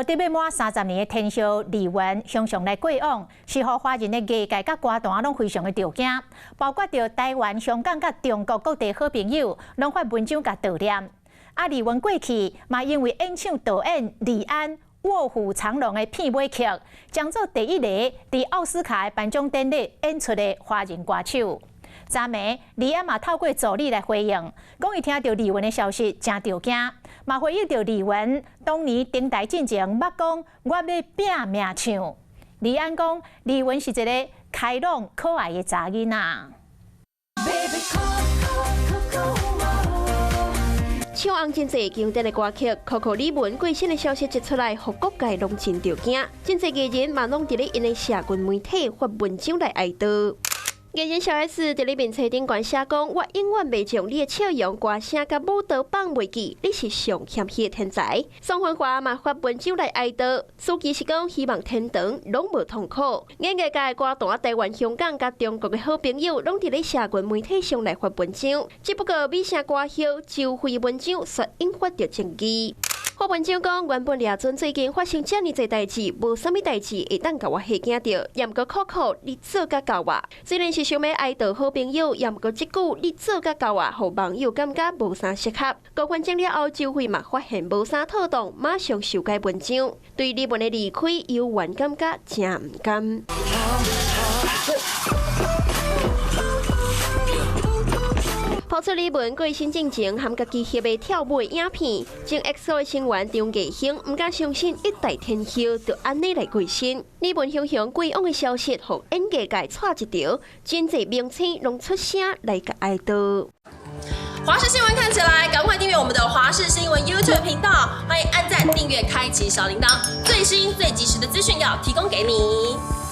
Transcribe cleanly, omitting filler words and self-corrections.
得欲滿30年的天后李玟雄雄來過往，是予華人的藝界佮歌壇攏非常的著驚，包括著台灣、香港佮中國各地好朋友，攏發文章共悼念。啊，李玟過去嘛，因為演唱導演李安《臥虎藏龍》的片尾曲，將做第一个佇奧斯卡的頒獎典禮演出的華人歌手。昨暝，李安嘛透過助理來回應，講伊聽著李玟的消息誠著驚，嘛回憶著李玟當年登台進前捌講我欲拚命唱。李安講李玟是一个開朗可愛的查某囡仔。 Baby Coco 唱紅真濟經典的歌曲，Coco 李玟過身的消息一出來，予各界攏真著驚，真濟藝人嘛攏佇咧𪜶的社群媒體發文章來哀悼。藝人小 S 佇咧面冊頂懸寫講：我永遠袂將你的笑容、歌聲佮舞蹈放袂記，你是上謙虛的天才。宋芳華嘛發文章來哀悼，書記是講希望天堂攏無痛苦。演藝界、歌壇、台灣、香港佮中國的好朋友，攏佇咧社群媒體上來發文章。只不過美聲歌后周慧文章卻引發著爭議。發文章講，原本掠準最近發生遮爾濟代誌，無啥物代誌會當共我嚇驚著。也毋過 Coco，你做甲到啊！雖然是想欲哀悼好朋友，也毋過這句你做甲到啊，予網友感覺無啥適合。過反正了後，周慧嘛發現無啥妥當，馬上修改文章。對李玟的離開，猶原感覺誠毋甘。拋出李玟過身進前，含家己翕的跳舞的影片，前 EXO 的成員張藝興毋敢相信一代天后就按呢來過身。李玟雄雄過往的消息，予演藝界掣一著，真濟明星攏出聲來共哀悼。華視新聞看起來，趕快訂閱我們的華視新聞 YouTube 頻道，歡迎按讚、訂閱、開啟小鈴鐺，最新最及時的資訊要提供給你。